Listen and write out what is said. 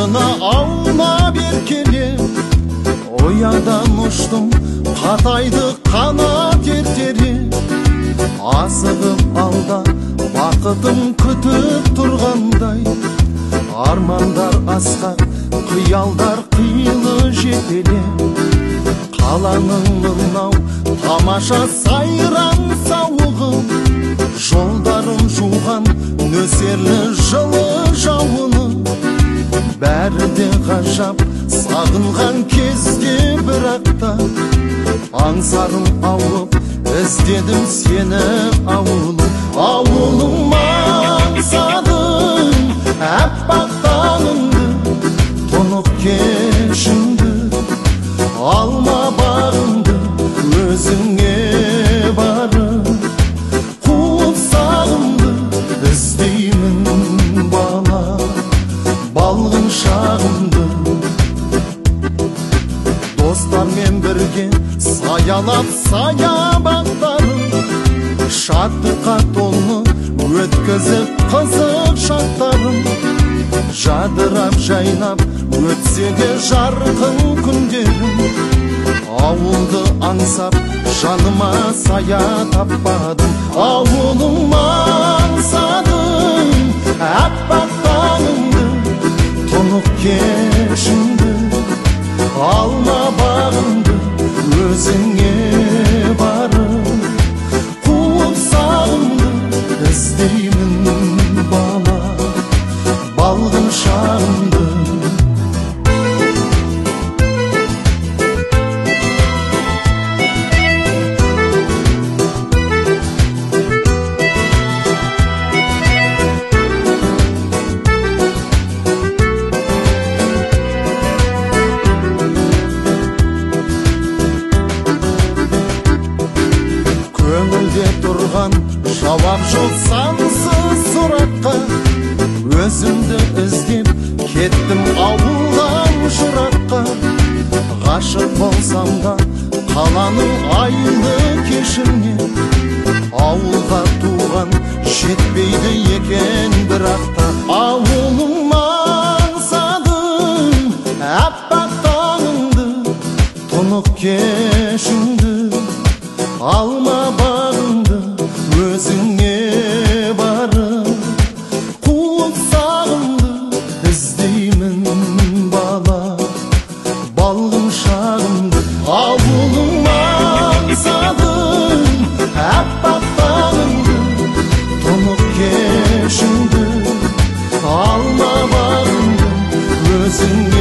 қойнына аунап еркелеп, оядан ұштым, қатайды қанат ертерек. Асығып алда бақытым күтіп тұрғандай, армандар асқақ, қиялдар қилы жетелеп. Қаланың мынау тамаша сайран сауығы, жолдарын жуған нөсерлі жылы жауыны. Бәрі де ғажап, сағынған кезде бірақ та аңсарым ауып, іздедім сені ауылым. Ауылым аңсадым, әппақ таңыңды, тұнық кешіңді, алма бағыңды, өзіңе барып қуып сағымды іздеймін бала балғын шағымды. Достармен бірге саялап саябақтарын, шаттыққа толы өткізіп қызық шақтарын. Жадырап жайнап өтсе де жарқын күндерім, ауылды аңсап жаныма сая таппадым. Ауылым аңсадым, әппақ таңыңды, тұнық кешіңді, алма бағыңды, өзіңе барып қуып сағымды іздеймін бала балғын шағымды. Көңілде тұрған жауап жоқ сансыз сұраққа, өзімді іздеп кеттім ауылдан жыраққа. Ғашық болсам да қаланың айлы кешіне, ауылға туған жетпейді екен бірақ та. Ауылым аңсадым, әппақ таңыңды, тұнық кешіңді, алма бағыңды, өзіңе барып қуып сағымды іздеймін бала балғын шағымды. Ауылым аңсадым, әппақ таңыңды, тұнық кешіңді, алма бағыңды, өзіңе